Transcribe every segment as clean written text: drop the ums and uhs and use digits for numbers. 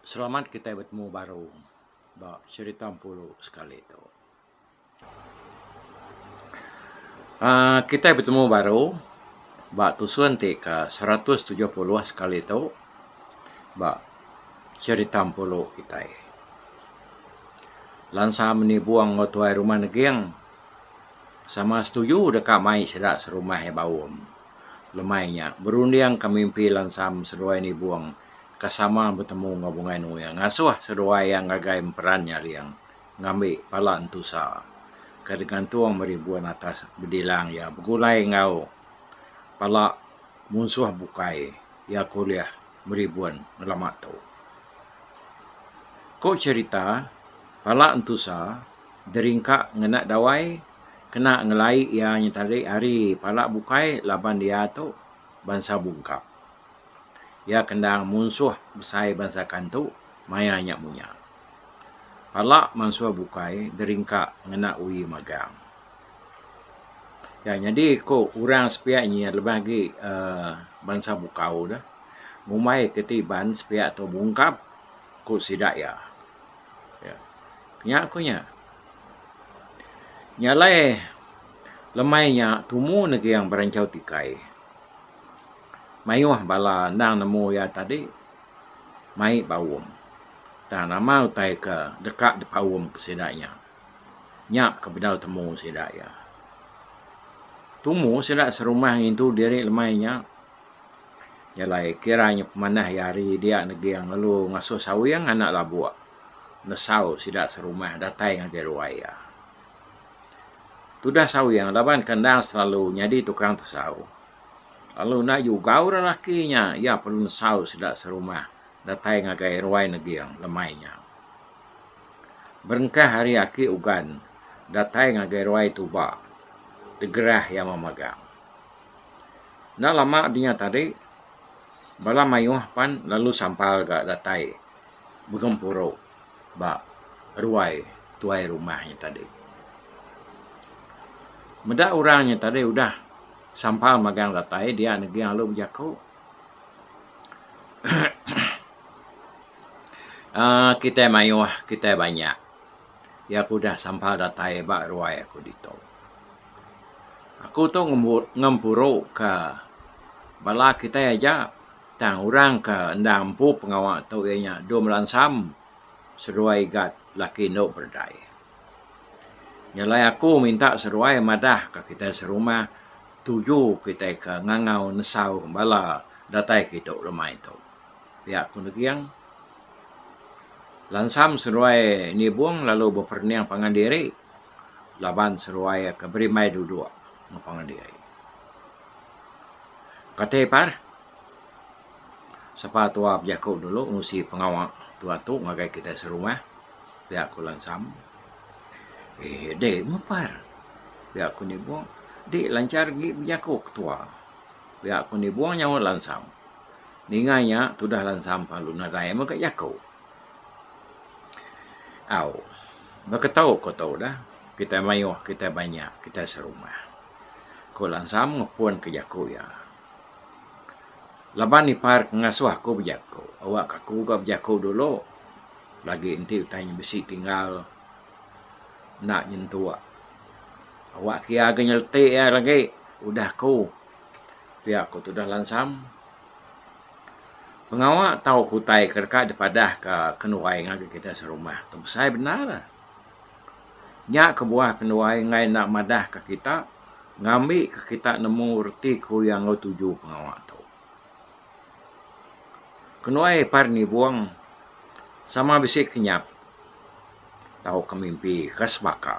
Selamat kitai betemu baru ba cherita empulu sekali tu. Aaa kitai betemu baru ba tusun ti ke 170 sekali tu ba cherita empulu kitai. Lansa menibung enggau tuai rumah neging sama setuju deka mai sida serumah iya baum. Lemai nya berundingka mimpi Lansam seduai nibung ke sama betemu enggau Bungai Nuing ngasuh seduai iya ngagai emperan nyaring ngambi pala entusa ke digantung meribun atas bedilang iya begulai enggau pala munsuh bukai iya ke ulih meribun ngelama tu. Ku cherita, pala entusa deringka ngena dawai kena ngelai iya nyetali ari pala bukai laban iya tu bansa bungkap. Iya kendang munsuh besai bansa Kantu maya nya munya. Pala mansuh bukai deringka ngena wi magang. Ya nyadi ku orang sepiak nyin lebih agi uhh bansa bukau deh ngumbai kiti Iban sepiak tu bungkap ku sida iya. Nya ku nya. Nya alai lemai nya tumu neging beranchau tikai. Mayuh bala endang nemu iya tadi mai baum. Tang nama utai ke deka dipaum ke sida nya. Nya ke bedau temu sida iya. Tumu sida serumah ngintu diri lemai nya. Nya alai kira nya pemanah iya hari dia neging lalu ngasuh sawing anak labuk nesau sida serumah datai ngagai ruai iya. Tudah sawing laban ke endang selalu nyadi tukang tesau lalu enda jugau lelaki nya iya perlu nesau sida serumah datai ngagai ruai neging lemai nya. Berengkah ari aki Ugan datai ngagai ruai tuba degerah iya memagang. Enda lama dinya tadi bala mayuh pan lalu sampal ga datai begempuru ba ruai tuai rumah nya tadi. Meda orang nya tadi udah sampal magang datai dia neging lalu bejaku uhh kitai mayuh kitai banyak iya ke udah sampal datai ba ruai aku ditu. Aku tu ngempuru ka bala kitai aja tang orang ke endang empu pengawa tu iya nya Dum Lansam seduai Igat laki endu Berdai. Nya alai aku minta seduai madah ka kitai serumah tuju kitai ke ngangau nesau bala datai kitu lemai tu. Pia ku Neging. Lansam seduai nibung lalu beperening pangan diri. Laban seruai ke berimbai duduk enggau pangan diri. Kati ipar, sapa tua bejaku dulu ngusi pengawa tua tu ngagai kitai serumah, pia ku Lansam. Eh deh mepar, pia ku Nibong, dek lanchar agi bejaku ke tua, pia ku Nibong nyaut Lansam. Ninga nya tudah Lansam lalu nadai mega jaku. Au. Baka tau ko tau dah. Kitai mayuh, kitai banyak, kitai serumah. Ku Lansam ngepun ke jaku iya. Laban ipar ke ngasuh aku bejaku, awak ke aku ga bejaku dulu. Lagi enti utai nya bisi tinggal enda nyentuk. Awak ke iya ga nyeleti iya lagi udah aku. Pia ku tudah Lansam. Pengawa tau ke utai ke deka dipadah ka kenuai ngagai kitai serumah tu besai bendar. Nya kebuah kenuai enggai enda madah ka kita ngambi ka kita nemu reti ku iya enggau tuju pengawa tu. Kenuai ipar nibung sama bisi kenyap tauka mimpi ke sebaka.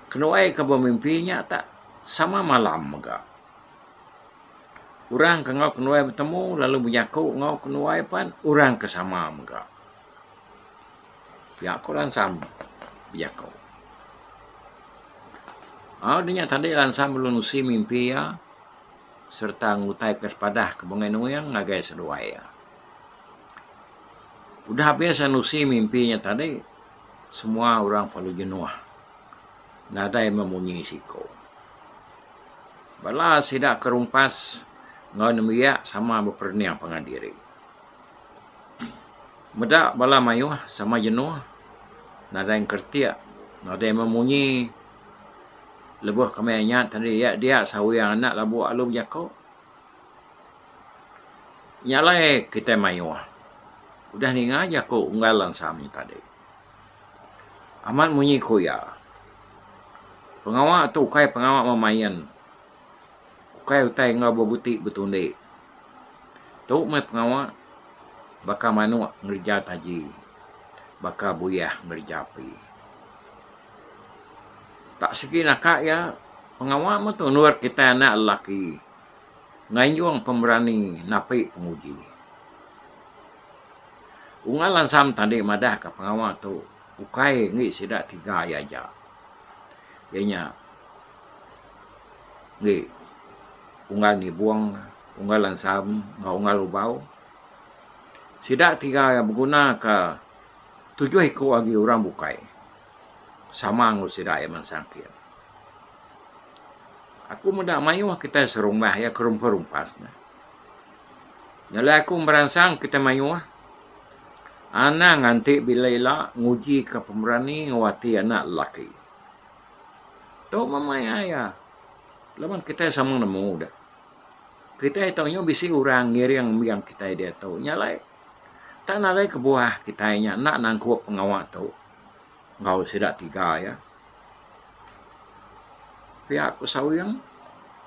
Kenuai ke bemimpi nya tak sama malam mega. Orang ke enggau kenuai betemu lalu bejaku enggau kenuai pan orang ke sama mega. Pia ku Lansam bejaku. Au dinya tadi Lansam belu nusi mimpi iya sereta ngutai ke sepadah ke Bungai Nuing ngagai seduai iya. Udah abis iya nusi mimpi nya tadi semua orang perlu jenuh nadai memunyi siku. Bala sida ke rumpas enggau nembiak sama beperening pangan diri. Meda bala mayuh sama jenuh nadai engkeretik nadai memunyi lebuh kami nya tadi iya dia sawing anak labuk lalu bejaku. Nya alai kitai mayuh udah ninga jaku unggal lansam nya tadi. Amat munyi ku iya. Pengawa tu ukai pengawa memain ukai utai enggau bebuti betundi. Tu meh pengawa baka manuk ngereja taji baka buyah ngereja api. Tak segi naka iya pengawa meh tu endur kitai anak lelaki nganjung pemerani napi penguji. Ungal Lansam tadi madah ka pengawa tu ukai enggi sida tiga iya aja. Iya nya enggi Unggal Nibong, Unggal Lansam enggau Unggal Lubau. Sida tiga iya beguna ka tujuh iku agi orang bukai sama enggau sida iya mansang kin. Aku meda mayuh kitai serumah iya ke rumpas-rumpas ne. Nya alai aku meransang kitai mayuh anang nganti bila ila nguji ka pemerani enggau ati anak lelaki. Tu meh maya iya laban kitai sama nemu deh. Kitai tu nyau bisi orang ngiring embing kitai diatu. Nya alai tak nadai kebuah kitai nya enda nangkup pengawa tu enggau sida tiga iya. Pia ku Sawing,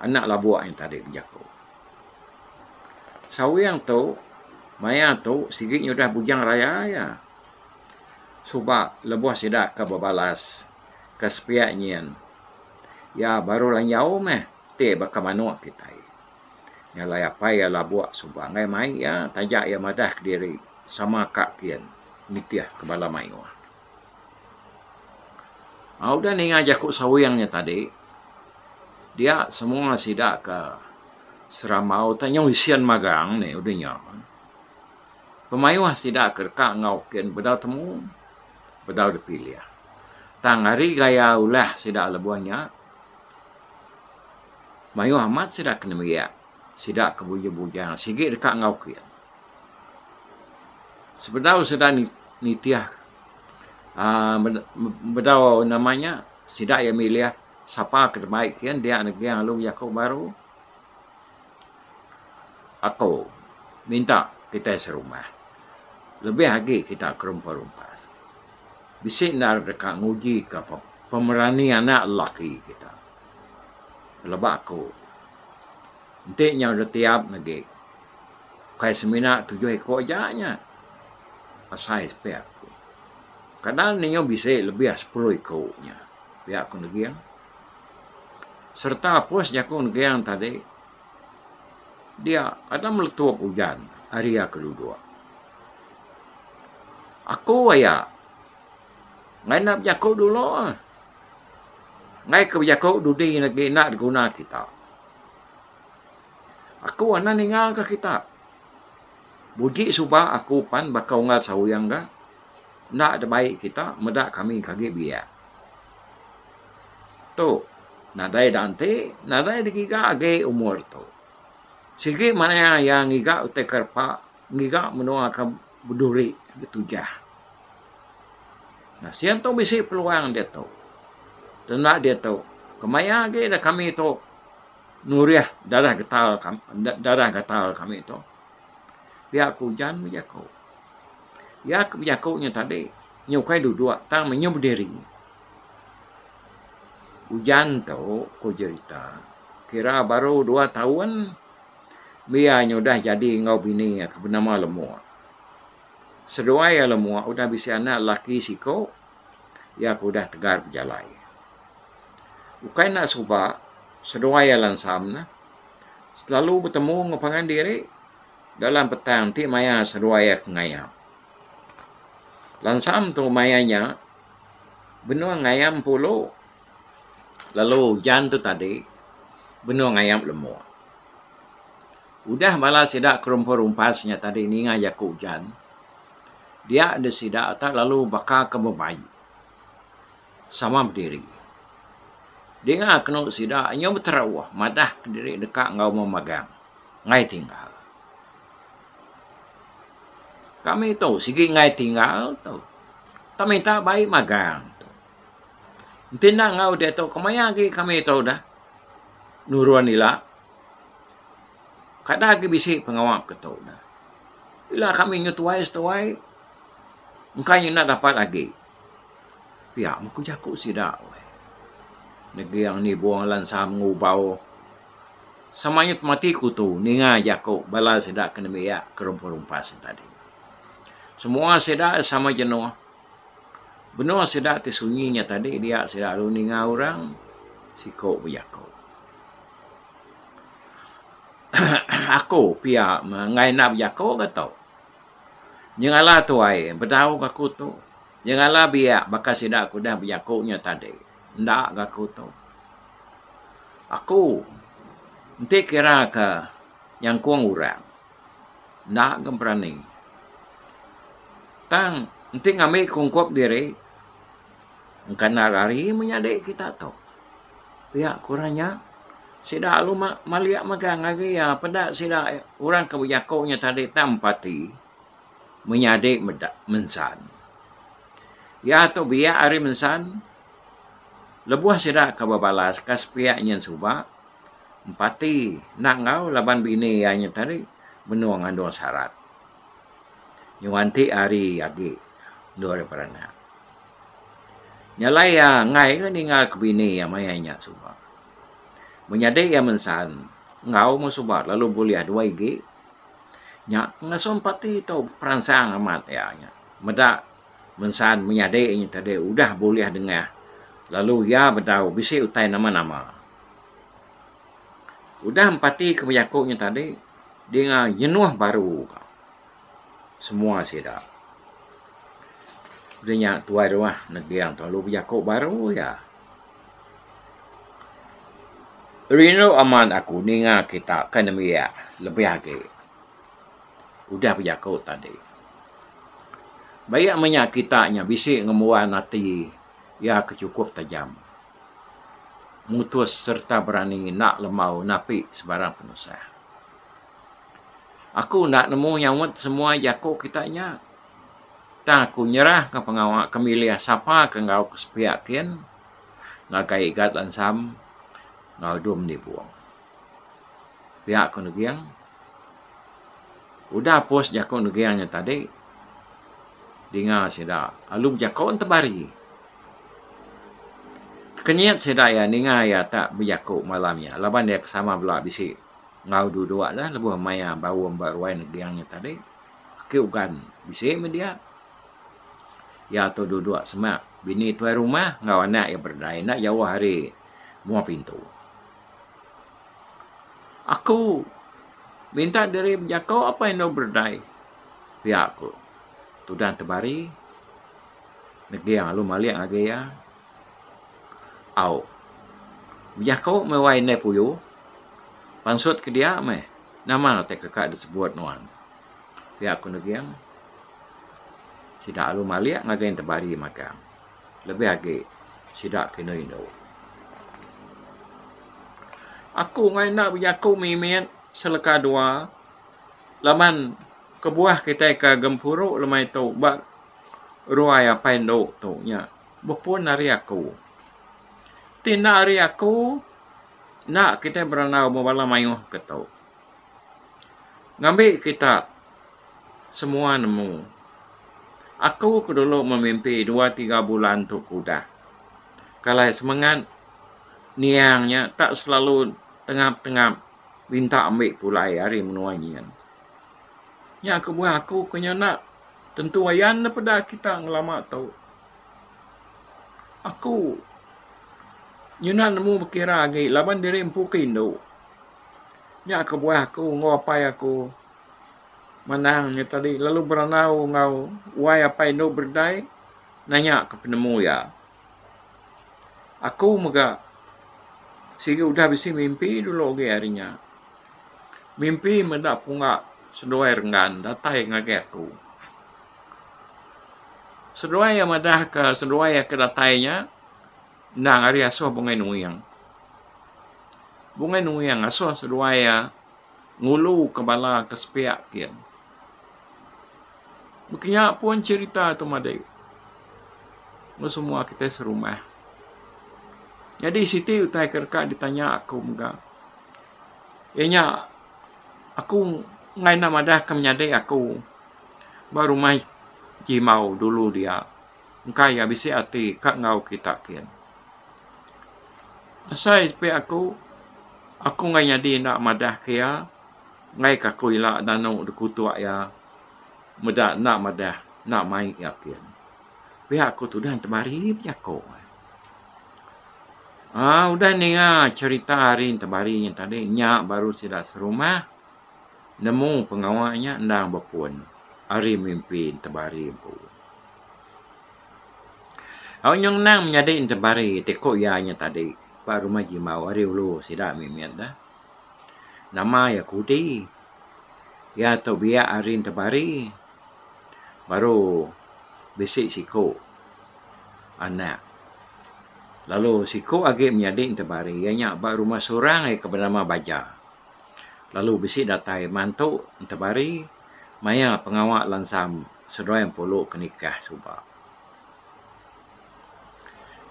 anak labuk nya tadi bejaku. Sawing tu maya tu sigi nyudah bujang raya iya. Suba lebuh sida ke bebalas ke sepiak nyin iya baru lanjau meh ti baka manuk kitai. Nya alai apai iya labuk suba enggai mai iya taja iya madah kediri sama ka kin nitih ke bala mayuh. Au udah ninga jaku sawing nya tadi dia semua sida ke serambau te nyau isin magang ne udah nya. Pemayuh sida ke deka enggau kin bedau temu bedau dipilih. Tang ari gaya ulah sida lebuh nya mayuh amat sida ke nembiak sida ke bujang-bujang sigi deka enggau kin. Sebedau sida nitih aaa bedau nama nya sida iya milih sapa ke dibai kin dia neging lalu bejaku baru aku minta kitai serumah lebih agi kita ke rumpas rumpas bisi endar deka nguji ka pemerani anak lelaki kita pelaba aku enti nyau da tiap agi ukai semina tujuh iko aja nya. Asai sepiak ku. Kadang ninga bisi lebih sepuluh iku nya pia ku Neging. Sereta apus jaku Neging tadi dia ada meletup ujan ari iya ke duduk. Aku aya enggai enda bejaku dulu ah. Enggai ke bejaku dudi agi enda diguna kita. Aku anang ninggal ka kita. Buji suba aku pan baka unggal sawing ga enda dibai kita meda kami ke agi biak. Tu nadai da enti nadai digiga agi umur tu. Sigi maya iya ngiga utai ke repa ngiga menua ke beduri betujah. Nasin tu bisi peluang diatu. Tenda diatu kemaya agi da kami tu. Nurih darah getal darah gatal kami tu. Pia ku ujan bejaku. Iya ke bejaku nya tadi nya ukai duduk tang meh nyu bediri. Ujan tu ku jerita kira baru dua taun iya nya udah jadi enggau bini iya ke benama Lemuk. Seduai iya Lemuk udah bisi anak lelaki siku iya ke udah tegar bejalai. Ukai enda suba seduai iya lansam ne selalu betemu enggau pangan diri dalam petang ti maya seduai iya ke ngayap. Lansam tu maya nya benung ngayam pulu lalu ujan tu tadi benung ngayap lemuk. Udah bala sida ke rumpas-rumpas nya tadi ninga jaku ujan dia deh sida tak lalu baka ke bebai. Sama bediri. Dinga kenu sida nyau beterauh madah kediri deka enggau memagang enggai tinggal. Kami tu sigi enggai tinggal tu. Tak minta bai magang tu. Enti enda enggau diatu kemaya agi kami tu dah nurun ila. Kada agi bisi pengawa ke tu dah. Ila kami nyu tuai setuai engka nyu enda dapat agi. Pia meh ku jaku sida weh. Neging nibung lansam ngubau sama nyut mati kutu ninga jaku bala sida ke nembiak ke rumpas-rumpas nya tadi. Semua sida sama jenuh. Benung sida ti sunyi nya tadi dia sida lalu ninga orang siko bejaku. Aku pia meh enggai enda bejaku ga tu. Nyengala tuai bedau ga aku tu. Nyengala biak baka sida ke udah bejaku nya tadi enda ga aku tu. Aku enti kira ka nyangkung orang enda ga berani. Tang enti ngambi ke ungkup diri engka enda rari menyadi kita tu. Pia ku orang nya sida lalu malik megang agi iya peda sida orang ke bejaku nya tadi tang empati menyadi meda mensan. Iya tu biak ari mensan lebuh sida ke bebalas ka sepiak nyin suba empati enda enggau laban bini iya nya tadi benung ngandung sarat. Nyuan ti hari agi endur iya beranak. Nya alai iya enggai ga ninggal ke bini iya maya nya suba. Menyadi iya mensan enggau meh suba lalu bulih dua igi. Nya ngasuh parti tu peransang amat iya nya. Meda mensan menyadi nya tadi udah bulih dengah lalu iya bedau bisi utai nama-nama. Udah empati ke bejaku nya tadi dinga jenuh baru ka semua sida. Udah nya tuai rumah neging tu lalu bejaku baru iya. Rindu amat aku ninga kita ke nembiak lebih agi udah bejaku tadi. Baik menya kita nya bisi ngembuan ati iya ke chukup tajam. Mutus sereta berani enda lembau napi sebarang penusah. Aku enda nemu nyaut semua jaku kita nya. Tang aku nyerahka pengawa ke milih sapa ke enggau ke sepiak kin ngagai Igat Lansam enggau Dum Nibong. Pia ku Neging. Udah pos jaku Neging nya tadi dinga sida lalu bejaku entebari. Tekenyit sida iya ninga iya tak bejaku malam nya laban iya ke sama bela bisi. Enggau duduk lah lebuh maya baum ba ruai neging nya tadi. Aki Ugan bisi meh dia. Iya tu duduk semak bini tuai rumah enggau anak iya berdai enda jauh ari mua pintu. Aku minta diri bejako apai endu berdai pia ku tudah tebari neging lalu malik ngagai iya. Au. Bejaku meh wai indai puyu. Pansut ke dia meh. Nama ti keka disebut nuan. Pia ku Neging. Sida lalu malik ngagai entebari magang. Lebih agi sida ke indu-indu. Aku enggai enda bejaku mimit seleka dua laban kebuah kitai ke gempuru lemai tu ba ruai apai endu tu nya. Bepun ari aku. Ti enda ari aku, enda kitai berandau bebala mayuh ke tu. Ngambi kita semua nemu, aku ke dulu memimpi dua tiga bulan tu ke udah. Kalai semengat niang nya tak selalu tengap-tengap minta ambi pulai ari menua nyin. Nya kebuah aku ke nyanda tentu ayan ne peda kita ngelama tu. Aku nyuna nemu bekira agi laban diri empu ke indu. Nya kebuah aku enggau apai aku manang nya tadi lalu berandau enggau wai apai indu berdai nanya ke penemu iya. Aku mega sigi udah bisi mimpi dulu agi ari nya. Mimpi meda pungga seduai renggan datai ngagai aku. Seduai iya madahka seduai iya ke datai nya endang ari asuh Bungai Nuing. Bungai Nuing asuh seduai iya nguluka bala ke sepiak kin. Baka nya pun cherita tu madi. Enggau semua kitai serumah. Nyadi siti utai ke deka ditanya aku mega iya nya aku enggai enda madah ke menyadi aku ba rumah Jimau dulu dia engka iya bisi ati ka enggau kita kin. Asai sepi aku, aku enggai nyadi enda madah ke iya enggai ke aku ila nanu dikutuk iya meda enda madah enda mai iya kin. Pia ku tudah Tebari bejaku. Aaa udah ninga cherita ari Tebari nya tadi nya baru sida serumah nemu pengawa nya endang bepun ari mimpi Tebari empu. Au nyau ngenang menyadi Tebari ti ku iya nya tadi ba rumah Jimbau ari ulu sida mimit ne. Nama iya Kudi. Iya tu biak ari Tebari. Baru bisi siku anak lalu siku agi menyadi Entebari iya nya ba rumah surang iya ke benama Baja lalu bisi datai mantu Entebari maya pengawa lansam seduai empulu ke nikah suba.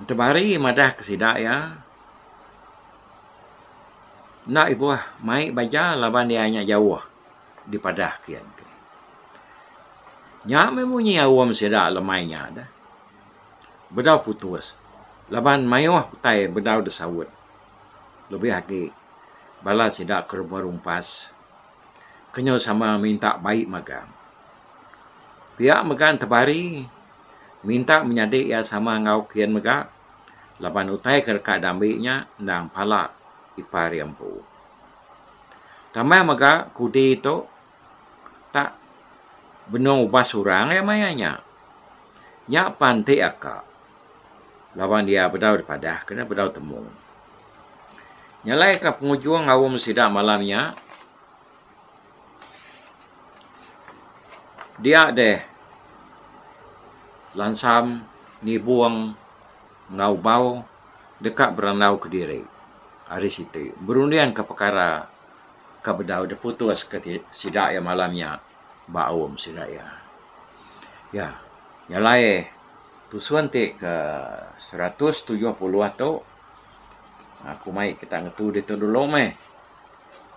Entebari madah ke sida iya enda ibuh mai Baja laban iya nya jauh. Dipadah kian ke. Nya meh munyi aum sida lemai nya deh. Bedau putus laban mayuh utai bedau disaut lebih agi bala sida ke rumah rumpas ke nyau sama minta bai magang. Pia mega Tebari minta menyadi iya sama enggau kian mega laban utai ke deka diambi nya endang pala ipar iya empu. Tambah mega kudi tu tak benung ubas orang iya maya nya. Nya pan ti aka laban iya bedau dipadah ke ne bedau temu. Nyelai ka pengujung aum sida malam nya dia deh Lansam Nibong enggau Bau deka berandau kediri. Ari siti, berundingka pekara ke bedau diputuska sida iya malam nya ba aum sida iya. Ya, nya alai tusun ti ke 170 tu aku mai kita ngetu ditu dulu meh.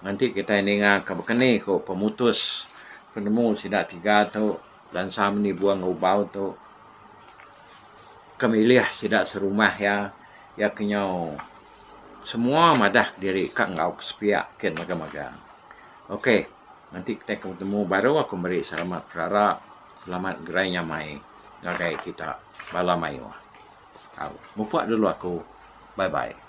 Nganti kitai ninga ke bekeni ku pemutus penemu sida tiga tu bansa Menibung enggau Ubau tu ke milih sida serumah iya, iya ke nyau Semua madah kediri ka enggau ke sepiak kin magang-magang. Ok, nganti kitai ke betemu baru aku meri selamat perara, selamat gerai nyamai ngagai kita bala mayuh. Au, mupuk dulu aku. Bye bye.